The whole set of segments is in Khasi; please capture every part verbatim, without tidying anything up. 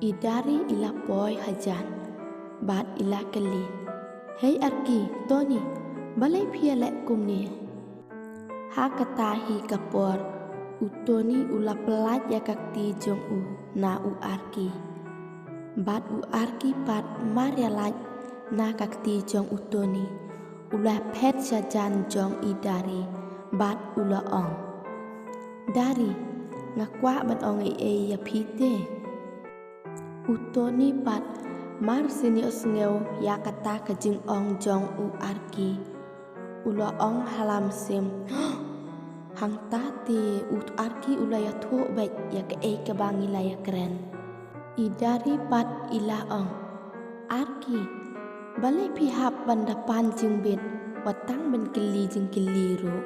I Dari i la poi hajan bad i la kylli, "Hei Arki, Tony, balei phi ïaleh kumne?" Ha kata hi ka por u Tony u la pyllait ïa ka kti jong u na u Arki. Bad u Arki pat mar ïalait na ka kti jong u Tony, u la phet sha jan jong i Dari bad u la ong, "Dari, nga kwah ban ong ei ei ïa phi te." U Tony pat mar sien ïohsngew ïa kata ka jingong jong u Arki, u la ong ha la mynsiem. Hangta te u Arki u la ïathuh beit ïa kaei kaba ngi la ïakren. I Dari pat i la ong, "Arki, balei phi hap ban da pan jingbit, wat tang ban kylli jingkylli ruh?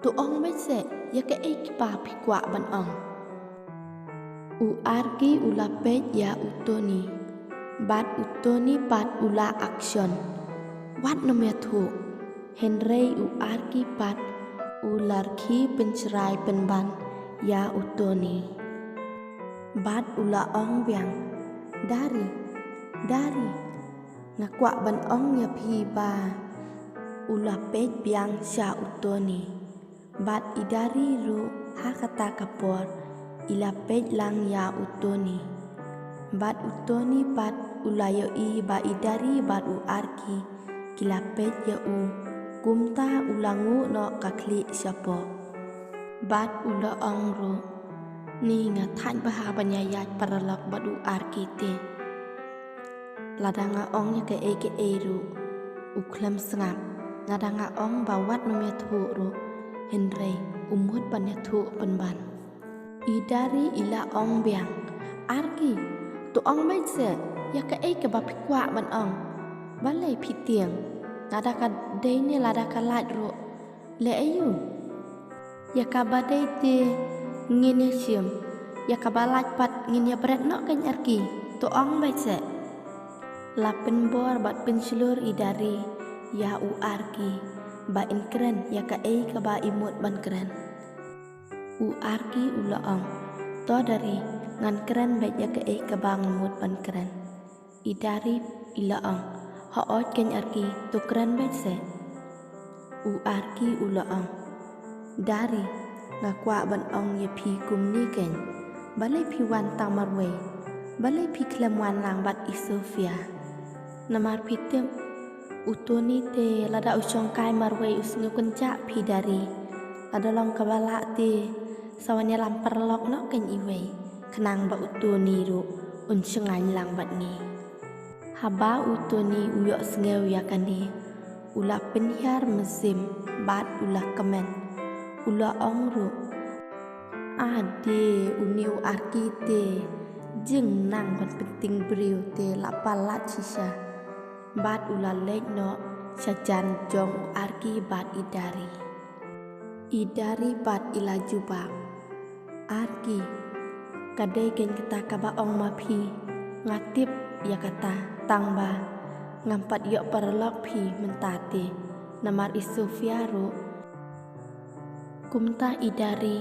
To ong beit seh ïa kaei kaba phi kwah ban ong." U Arki u la peit ïa u Tony, bad u Tony pat u la action. Wat nym ïathuh. Hynrei u Arki pat u la rkhie pynshrai pynban ïa u Tony. Bad u la ong biang, "Dari, Dari, nga kwah ban ong ïa phi ba." U la peit biang sha u Tony. Bad i Dari ruh ha kata ka por i la peit lang ïa u Tony. Bad u Tony pat u la ïohi ba i Dari bad u Arki ki la peit ïa u, kumta u la nguh noh ka khlieh shapoh. Bad u la ong ruh, "Ni nga thait bha ban ïaid paralok bad u Arki te. Lada nga ong ïa kaei kaei ruh, u khlem sngap. Lada nga ong ba wat nym ïathuh ruh, hynrei u mut ban ïathuh pynban." I Dari i la ong biang, "Arki, to ong beit seh ïa kaei kaba phi kwah ban ong. Balei phi tieng? Lada ka dei ne lada ka lait ruh, leh aïu? Ïa kaba dei te ngin ïa shim, ïa kaba lait pat ngin ïa bret noh kein Arki. To ong beit seh." La pynbor bad pynshlur i Dari ïa u Arki ba in kren ïa kaei kaba i mut ban kren. U Arki u la ong, "To Dari, ngan kren beit ïa kaei kaba nga mut ban kren." I Dari i la ong, "Hooid kein Arki, to kren beit seh." U Arki u la ong, "Dari, nga kwah ban ong ïa phi kumne kein. Balei phi wan tang marwei? Balei phi khlem wan lang bad i Sofia? Namar phi tip, u Tony te lada u shongkai marwei u sngew kynjah phi Dari. Lada long kaba lah te sa wan ïalam paralok noh kein iwei, khnang ba u Tony ruh un shngaiñ lang bad ngi." Haba u Tony u ïohsngew ïa kane, u la pynhiar mynsiem bad u la kmen. U la ong ruh, "Ade, une u Arki te jingnang ban pyntieng briew te la palat shisha." Bad u la leit noh sha jan jong u Arki bad i Dari. I Dari pat i la jubab, "Arki, ka dei kein kata kaba ong ma phi, nga tip ïa kata, tang ba ngam pat ïoh paralok phi mynta te, namar i Sofia ruh." Kumta i Dari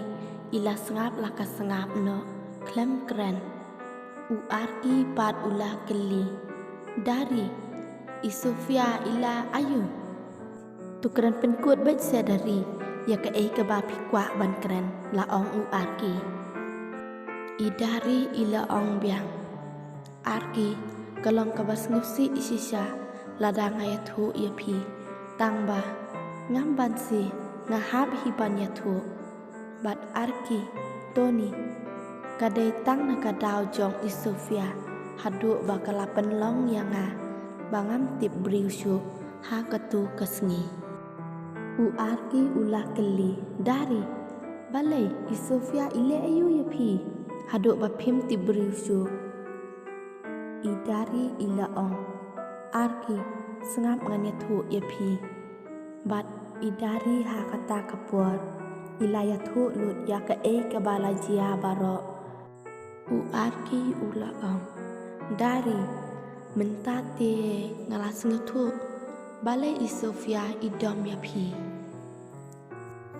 i la sngap la ka sngap noh, khlem kren. U Arki pat u la kylli, "Dari, i Sofia i la aïu?" "To kren pynkut beit seh Dari, ïa kaei kaba phi kwah ban kren," la ong u Arki. I Dari i la ong biang, "Arki, ka long kaba sngewsih shisha lada nga ïathuh ïa phi, tang ba ngam banse, nga hap hi ban ïathuh. Bad Arki, Tony, ka dei tang na ka daw jong i Sofia haduh ba ka la pynlong ïa nga ba ngam tip briew shuh ha katu ka sngi." U Arki u la kylli, "Dari, balei i Sofia i leh aïu ïa phi haduh ba phim tip briew shuh?" I Dari i la ong, "Arki, sngap ngan ïathuh ïa phi." Bad i Dari ha kata ka por i la ïathuh lut ïa kaei kaba la jia baroh. U Arki u la ong, "Dari, mynta te nga la sngewthuh balei i Sofia i dom ïa phi."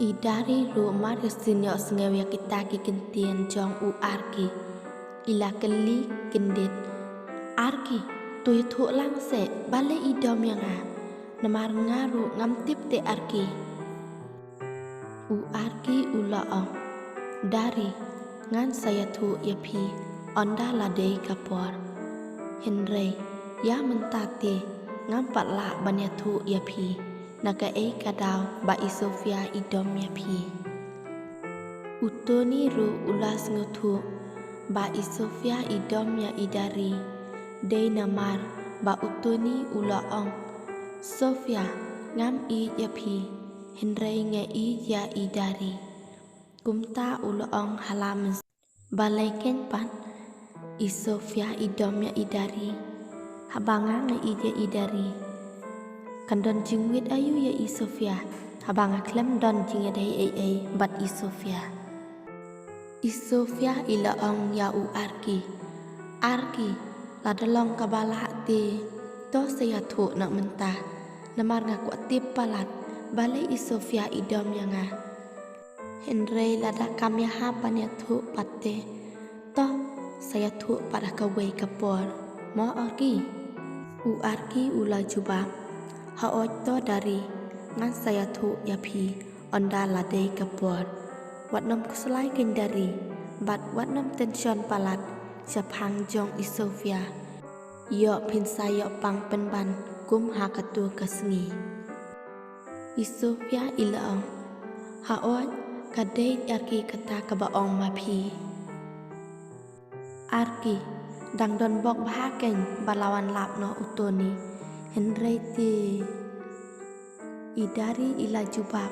I Dari ruh mar ka sien ïohsngew ïa kita ki kyntien jong u Arki, I la kylli kyndit, Arki, to ïathuh lang seh balei i dom ïa nga, namar nga ruh ngam tip te Arki. U Arki u la ong, Dari, ngan sa ïathuh ïa phi ynda la dei ka por. Hynrei ïa mynta te ngam pat lah ban ïathuh ïa phi na kaei ka daw ba i Sofia i dom ïa phi. U Tony ruh u la sngewthuh ba i Sofia i dom ïa i Dari. Dei namar ba u Tony u la ong, Sofia, ngam ïeit ïa phi, hynrei nga ïeit ïa i Dari. Kumta u la ong ha la mynstep. Balei keiñ pat i Sofia i dom ïa i Dari, haba nga nga ïeit ïa i Dari? Kan don jingwit aïu ïa i Sofia, haba nga khlem don jingïadei ei ei bad i Sofia? I Sofia i la ong ïa u Arki, Arki, lada long kaba lah te to sa ïathuh na mynta, namar nga kwah tip palat balei i Sofia i dom ïa nga. Hynrei lada kam ïahap ban ïathuh pat te, to sa ïathuh pat ha kawei ka por, mo Arki? U Arki u la jubab, Haoid to Dari, ngan sa ïathuh ïa phi ynda la dei ka por. Wat nym khuslai keiñ Dari, bad wat nym tension palat shaphang jong i Sofia. Ïoh phin sa ïoh pang pynban kum ha katto ka sngi. I Sofia i la ong, Haoid, ka dei Arki kata kaba ong ma phi. Arki, dang don bok bha keiñ ba la wan lap noh u Tony, hynrei te. I Dari i la jubab,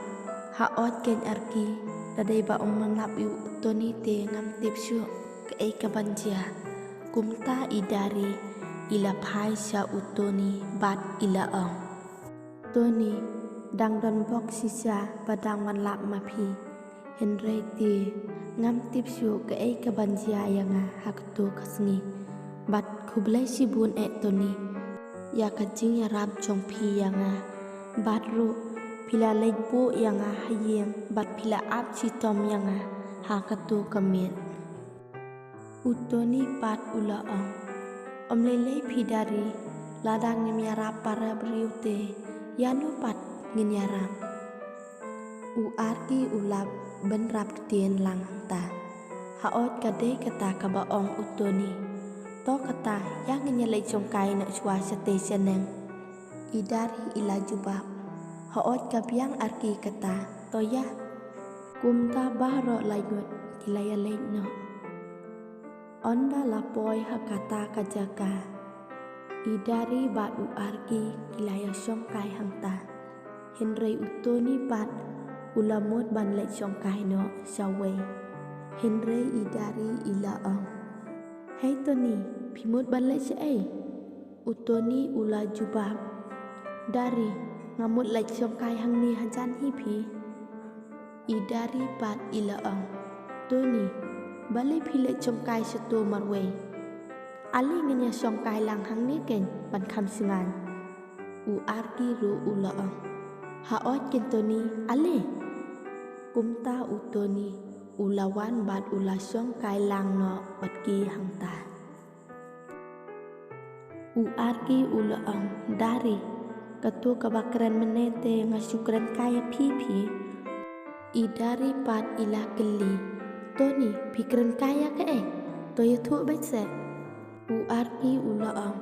Haoid keiñ Arki, da dei ba um wan lap ïa u Tony te ngam tip shuh kaei kaban jia. Kumta i Dari i la phai sha u Tony bad i la ong, Tony, dang don bok shisha ba dang wan lap ma phi. Hynrei te, ngam tip shuh kaei kaban jia ïa nga ha katto ka sngi. Bad khublei shibun eh Tony, ïa ka jingïarap jong phi ïa nga. Bad ruh, phi la leit buh ïa nga ha ïing, bad phi la ap shitom ïa nga ha katto ka miet. U Tony pat u la ong, Ym lei lei phi Dari, lada ngim ïarap para briew te, ïano pat ngin ïarap? U Arki u la bynrap ktien lang hangta. Haoid ka dei kata kaba ong u Tony. To kata ïa ngin ïaleit shongkai noh shuwa shatei shaneng. I Dari i la jubab. Haoid ka biang Arki kata. To ïa. Kumta baroh laingut ki la ïaleit noh. Ynda la poi ha kata ka jaka, i Dari bad u Arki ki la ïa shongkai hangta. Hynrei u Tony pat u la mut ban leit shongkai noh shawei. Hynrei i Dari i la ong, Hei Tony, phi mut ban leit shaei? U Tony u la jubab, Dari, nga mut leit shongkai hangne hajan hi phi. I Dari pat i la ong, Tony, balei phi leit shongkai shato marwei? Ale ngin ïa shongkai lang hangne keiñ ban kham sngewbha. U Arki ruh u la ong, Haoid keiñ Tony, ale. Kumta u Tony u la wan bad u la shongkai lang noh bad ki hangta. U Arki u la ong, Dari, kato kaba kren mynne te nga shu kren kai ïa phi phi. I Dari pat i la kylli, Tony, phi kren kai ïa kaei? To ïathuh beit seh. U Arki u la ong,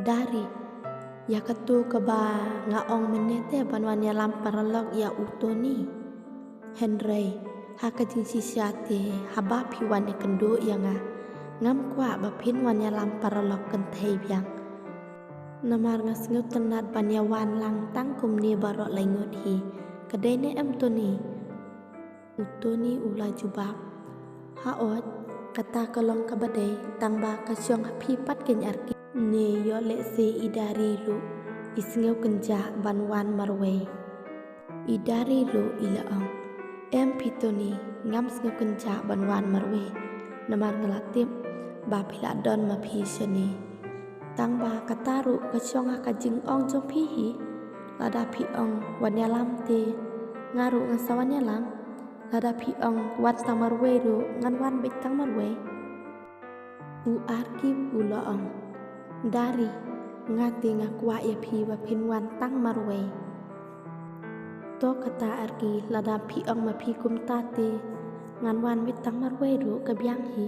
Dari, ïa kato kaba nga ong mynne te ban wan ïalam paralok ïa u Tony. Hynrei ha ka jingshisha te haba phi wan ïakynduh ïa nga, ngam kwah ba phin wan ïalam paralok kynthei biang. Namar nga sngewtynnat ban ïa wan lang tang kumne baroh laingut hi. Ka dei ne em Tony? U Tony u la jubab, Haoid, kata ka long kaba dei, tang ba ka shong ha phi pat keiñ Arki. Ne ïoh lehse i Dari ruh i sngewkynjah ban wan marwei. I Dari ruh i la ong, Em phi Tony, ngam sngewkynjah ban wan marwei. Namar nga la tip ba phi la don ma phi shane. Tang ba kata ruh ka shong ha ka jingong jong phi hi. Lada phi ong wan ïalam te nga ruh ngan sa wan ïalam. Lada phi ong wan tang marwei ruh ngan wan beit tang marwei. U Arki u la ong, Dari, nga te nga kwah ïa phi ba phin wan tang marwei. To kata Arki, lada phi ong ma phi kumta te ngan wan beit tang marwei ruh ka biang hi.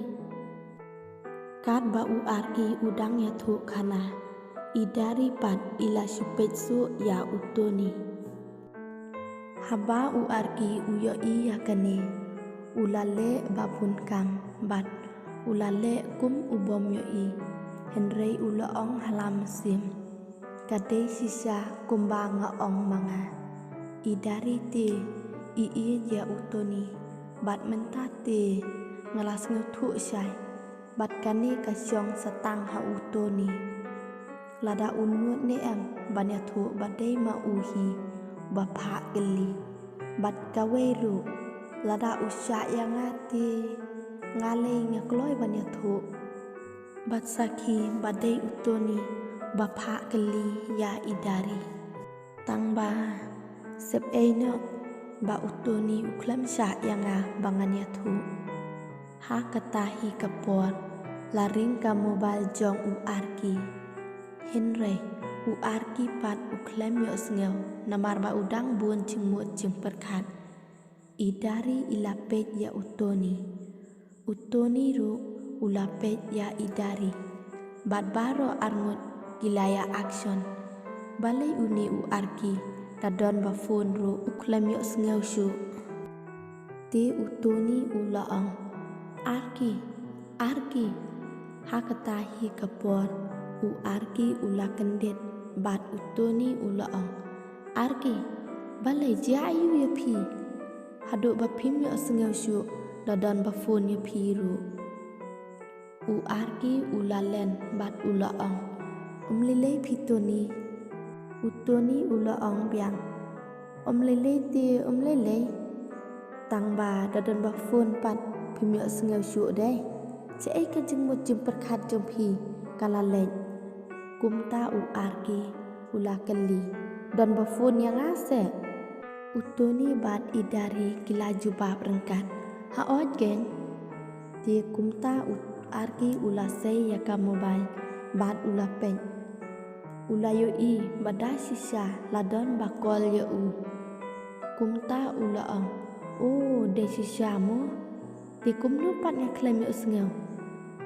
Katba u Arki u dang ïathuh khana, i Dari pat i la shu peit shuh ïa u Tony. Haba u Arki u ïohi ïa kane, u la leh ba bun kam bad u la leh kum u bym ïohi, hynrei u la ong ha la mynsiem, ka dei shisha kumba nga ong ma nga. I Dari te i ïeit ïa u Tony bad mynta te nga la sngewthuh shai, bad kane ka shong sa tang ha u Tony. Lada un mut ne em ban ïathuh ba dei ma u hi ba phah kylli. Bad kawei ruh, lada u shah ïa nga te nga lei nga kloi ban ïathuh. Bad sakhi ba dei u Tony ba phah kylli ïa i Dari. Tang ba sep ei noh ba u Tony u khlem shah ïa nga ba ngan ïathuh. Ha kata hi ka por la ring ka mobile jong u Arki. Hynrei u Arki pat u khlem ïohsngew namar ba u dang bun jingmut jingpyrkhat. I Dari i la peit ïa u Tony. U Tony ruh u la peit ïa i Dari. Bad baroh arngut ki la ïa action. Balei une u Arki da don ba phone ruh u khlem ïohsngew shuh. Te u Tony u la ong, Arki, Arki. Ha kata hi ka por u Arki u la kyndit bad u Tony u la ong, Arki, balei jia aiu ïa phi? Haduh ba phim ïohsngew shuh da don ba phone ïa phi ruh. U Arki u la len bad u la ong, um lei lei phi Tony. U Tony u la ong biang, um lei lei te um lei lei. Tang ba da don ba phone pat phim ïohsngew shuh dei. Shaei ka jingmut jingpyrkhat jong phi ka la leit. Kumta u Arki u la kylli, don ba phone ïa nga seh? U Tony bad i Dari ki la jubab ryngkat, haoid keiñ. Te kumta u Arki u la sei ïa ka mobile bad u la peit. U la ïohi ba da shisha la don ba call ïa u. Kumta u la ong, o, dei shisha mo. Te kumno pat nga khlem ïohsngew?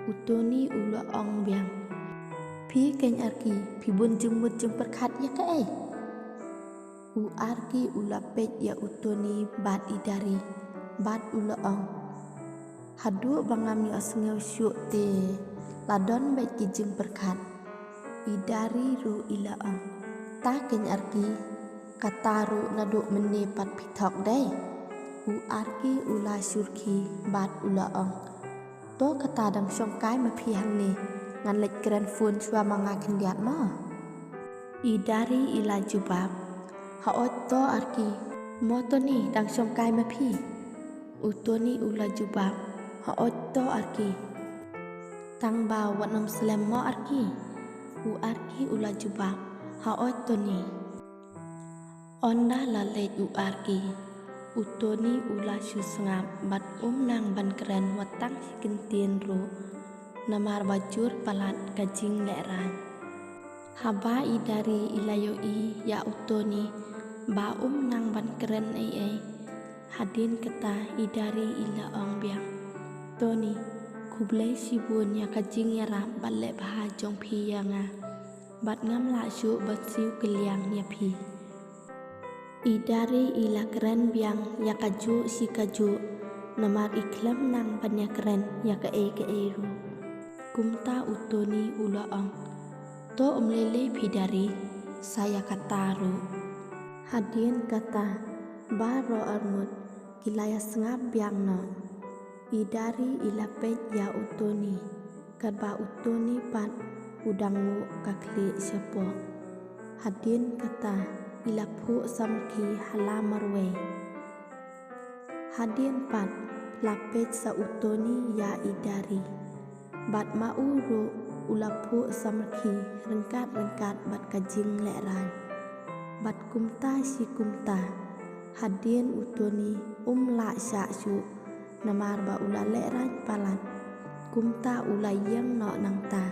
U Tony u la ong biang, phi keiñ Arki phi bun jingmut jingpyrkhat ïa kaei? U Arki u la peit ïa u Tony bad i Dari bad u la ong, haduh ba ngam ïohsngew shuh te la don beit ki jingpyrkhat. I Dari ruh i la ong, ta keiñ Arki, kata ruh naduh mynne pat phi thok dei. U Arki u la shyrkhei bad u la ong, to kata dang shongkai ma phi hangne, ngan leit kren phone shuwa ma nga khyndiat mo. I Dari i la jubab, haoid to Arki. Mo Tony, dang shongkai ma phi? U Tony u la jubab, haoid to Arki. Tang ba wat nym slem mo Arki. U Arki u la jubab, haoid Tony. Ynda la leit u Arki, u Tony u la shu sngap bad um nang ban kren wat tang shi kyntien ruh. Namar ba jur palat ka jinglehrain. Haba i Dari i la ïohi ïa u Tony ba um nang ban kren ei ei, hadien kata i Dari i la ong biang, Tony, khublei shibun ïa ka jingïarap bad leh bha jong phi ïa nga. Bad ngam lah shuh ban siew kylliang ïa phi. I Dari i la kren biang ïa kajuh shi kajuh, namar i khlem nang ban ïa kren ïa kaei kaei ruh. Kumta u Tony u la ong, to um lei lei phi Dari, sa ïa kata ruh. Hadien kata baroh arngut ki la ïa sngap biang noh. I Dari i la peit ïa u Tony, katba u Tony pat u dang nguh ka khlieh shapoh. Hadien kata i la phuh samrkhie ha la marwei. Hadien pat la peit sa u Tony ïa i Dari. Bad ma u ruh u la phuh samrkhie ryngkat ryngkat bad ka jinglehrain. Bad kumta shi kumta, hadien u Tony um lah shah shuh, namar ba u la lehrain palat. Kumta u la ïeng noh nangta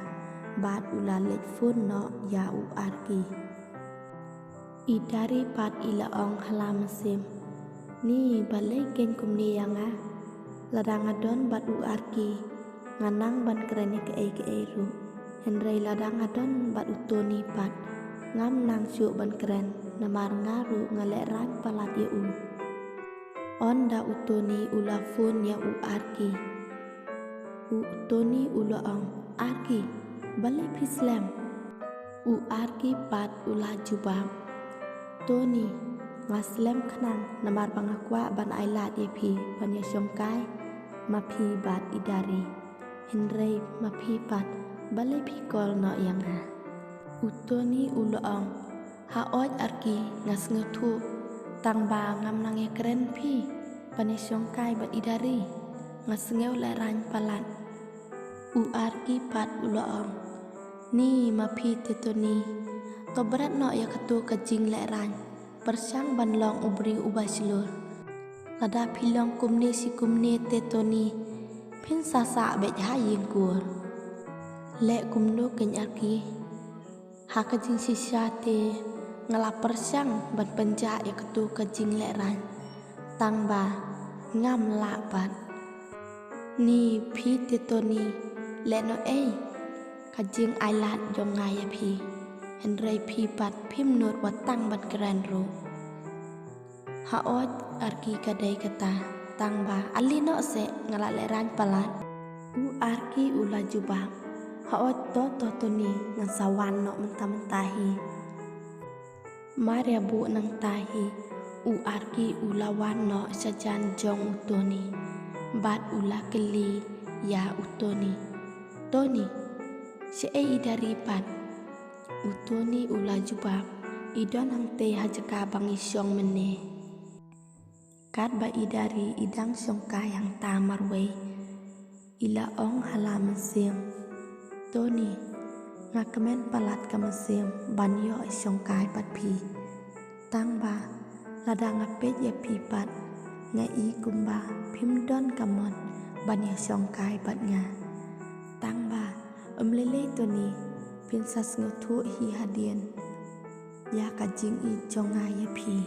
bad u la leit phone noh ïa u Arki. I Dari pat i la ong ha la mynsiem, ni balei keiñ kumne ïa nga? Lada nga don bad u Arki nga nang ban kren ïa kaei kaei ruh, hynrei lada nga don bad u Tony pat ngam nang shuh ban kren, namar nga ruh nga lehraiñ palat ïa u. Ynda u Tony u la phone ïa u Arki, u Tony u la ong, Arki, balei phi slem? U Arki pat u la jubab, Tony, nga slem khnang namar ba nga kwah ban ailad ïa phi ban ïa shongkai ma phi bad i Dari. Hynrei ma phi pat, balei phi call noh ïa nga? U Tony u la ong, ha oi Arki, nga sngewthuh, tang ba ngam nang ïa kren phi ban ïa shongkai bad i Dari. Nga sngew lehraiñ palat. U Arki pat u la ong, ni ma phi te Tony, to bret noh ïa kato ka jinglehraiñ, pyrshang ban long u briew uba shlur. Lada phi long kumne shi kumne te Tony, phin sa sah beit ha ïing kur. Leh kumno keiñ Arki, ha ka jingshisha te nga la pyrshang ban pynjah ïa kato ka jinglehraiñ, tang ba ngam lah pat. Ni phi te Tony, leh noh ei ka jingailad jong nga ïa phi, hynrei phi pat phim nud wat tang ban kren ruh. Ha oi Arki, ka dei kata, tang ba ale noh seh, nga la lehraiñ palat. U Arki u la jubab, ha oi to to Tony, ngan sa wan noh mynta mynta hi. Mar ïa buh nangta hi, u Arki u la wan noh sha jan jong u Tony bad u la kylli ïa u Tony, Tony, shaei i Dari pat? U Tony u la jubab, i don hangtei ha jaka ba ngi shong mynne. Katba i Dari i dang shongkai hangta marwei, i la ong ha la mynsiem, Tony, nga kmen palat ka mynsiem ban ïoh shongkai bad phi, tang ba lada nga peit ïa phi pat, nga i kumba phim don ka mon ban ïa shongkai bad nga. Tang ba ym lei lei Tony, phin sa sngewthuh hi hadien ïa ka jingïeit jong nga ïa phi.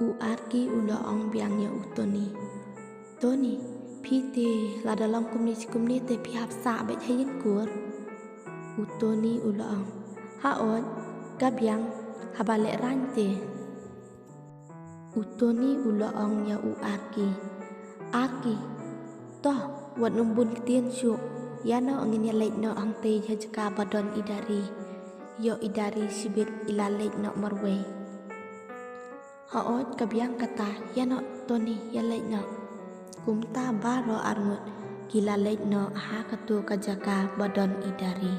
U Arki u la ong biang ïa u Tony, Tony, phi te lada long kumne shi kumne te phi hap sah beit ha ïing kur. U Tony u la ong, ha oi, ka biang, haba lehraiñ te. U Tony u la ong ïa u Arki, Arki, to, wat nym bun ktien shuh, ïa noh ngin ïa leit noh hangtei ha jaka ba don i Dari. Ïoh i Dari shibit i la leit noh marwei. Ha oi ka biang kata, ïa noh Tony, ïa leit noh. Kumta baroh arngut ki la leit noh ha kato ka jaka ba don i Dari.